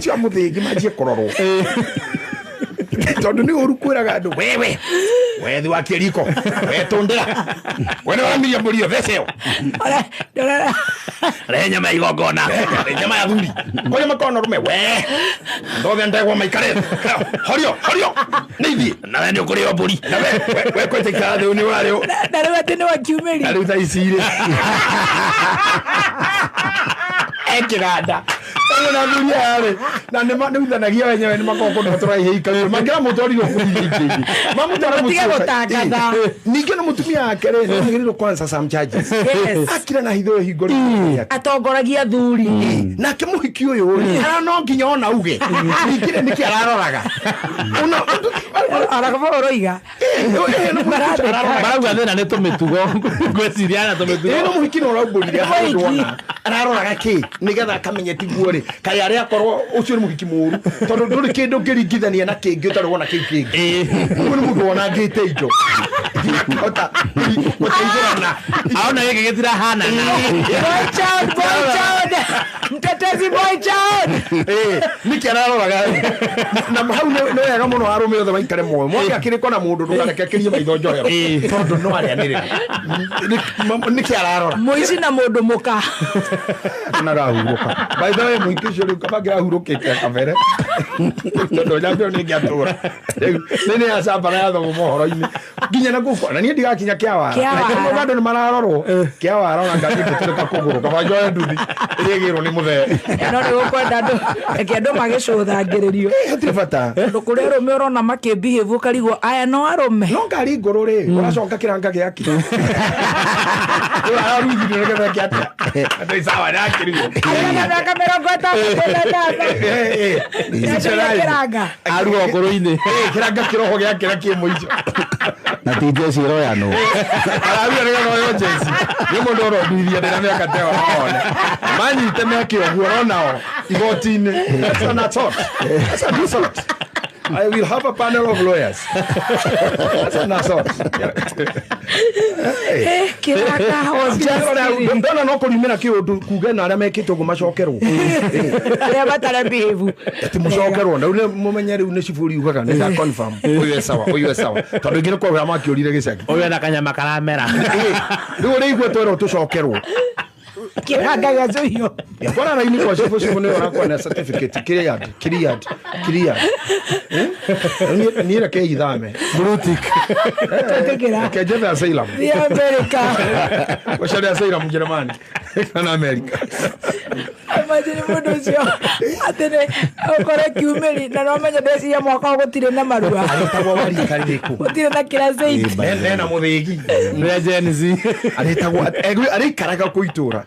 Acio a Mũthĩgi manjie kũrorwo, tondũ nĩ ũru kwĩraga andũ, wewe wethi wa kĩriko, wetũndĩra, we nĩ wamiria mbũri ĩyo, thece ĩyo. Rehe nyama ya igongona. Nyama ya thuri kũrĩa makorwo na rũme, we ndothe ndegwa maikare horio horio nĩ ithiĩ. Nawe nĩ ũkũrĩo mbũri. Na we kwete ikara thĩ nĩ ũrarĩo. Na rĩu atĩ nĩ wakiumĩri. Na rĩu thaa ici rĩ ekĩganda ũguo na athuri aya rĩ na nĩ nĩuthanagia wenyewe, nĩ makoragwo kũndũ matũraihĩ ikarĩro mangĩra mũtwarirwo kũu ingĩ mamũtwara. Matige mũciĩ. gũtangatha. Ningĩ no mũtumia wake rĩ nĩagĩrĩirwo kwanza some charges. Yes. Akira na hitho hingo rĩ Atongoragia athuri. Nake mũhiki ũyũ rĩ ara no nginya ona uge ningĩ rĩ nĩkĩ araroraga? Arakaba ũroiga. Marauga thĩna nĩ tũmĩtugo, ngwĩciria na tũmĩtugo. Ĩno mũhiki no ũraumbũrire hau. Mũhiki. Ndwona araroraga kĩ nĩgetha akamenye tiguo rĩ kaĩ arĩa akorwo ũcio nĩ mũhiki mũru, tondũ ndũrĩ kĩndũ ũngĩringithania na kĩngĩ ũtarĩ wona kĩu kĩngĩ. Ũguo nĩ mũndũ wonangĩte indo hota gũteithũrana. Aona gĩkĩ gĩtirahanana. Boy child, boy child. Mtetezi boy child. Nĩkĩ araroraga? Na hau nĩ wega mũno arũme othe maikare moyo mwake akĩrĩko na mũndũ ndũkareke akĩrie maitho njohero, tondũ no arĩanĩrĩra nĩkĩ ararora. Mũici na mũndũ mũka. Narahurũka, by the way, mũingĩ ũcio rĩu kaba ngĩrahurũkĩte kabere, tondũ nyambe ĩyo nĩngĩatũra rĩu nĩ yacambara ya thogo mohoro-inĩ nginya na gũkũ na niĩ ndigakinya kĩawara. Kĩawara. Andũ nĩ mararorwo kĩawara, ona ngari ngĩtũrĩka kũgũrũ kaba njoe nduthi ĩrĩa ĩgĩrwo nĩ mũthee. No nĩ gũkwenda andũ, reke andũ magĩcũthangĩrĩrio. Hatirĩ bata. Tondũ kũrĩ arũme ũrona makĩbehave ũkarigwo aya no arũme. No ngari ngũrũ rĩ ũracoka kĩranga gĩake rĩu araruthirio nĩgetha eke atĩa? Atĩ sawa nakĩrigwo. Arĩ na mĩaka 58. Kĩranga. Arua ũkũrũ-inĩ. Kĩranga kĩroho gĩake na kĩ mũico. Na ti njeci ĩroyanwo. Ararua nĩgetha oyo njeci nĩ mũndũ ũronduithia ndĩna mĩaka tewa one manyite meke ũguo oronao igoti-inĩ. That's an assault. That's an assault. I will have a panel of lawyers. That's an assault. Eh, kĩranga was just kidding. Ndona no kũrimĩra kĩũndũ kuge na arĩa mekĩte ũguo macokerwo. Arĩa matarĩ behave. Ati mũcokerwo na rĩu mũmenye rĩu nĩ ciburi ugaga nĩ nda confirm ũyũ e sawa, ũyũ e sawa, tondũ ingĩ nĩ kwahũra makĩũrire gĩcagi. Ũyũ ena kanyama karamera. Rĩu ũrĩa igua twerwo tũcokerwo. Kĩranga gĩacũhio. Kwara raini kwa cibũ, cibũ nĩ ũrakwa na certificate cleared, cleared, cleared. Eh? Niĩ reke ithame. Blue tick. Twetĩkĩra. Reke njethe asylum. Thiĩ America. Ũcarie asylum Jeremani kana America. Imagine mũndũ ũcio atĩ nĩ ũkore kiumĩri na no menye ndeciria mwaka ũyũ gũtirĩ na marua. Arĩtagwo warika rĩrĩkũ? Gũtirĩ na kĩraceit. Nena mũthĩgi. Nĩ Gen Z. Arĩtagwo arĩikaraga kũ itũra.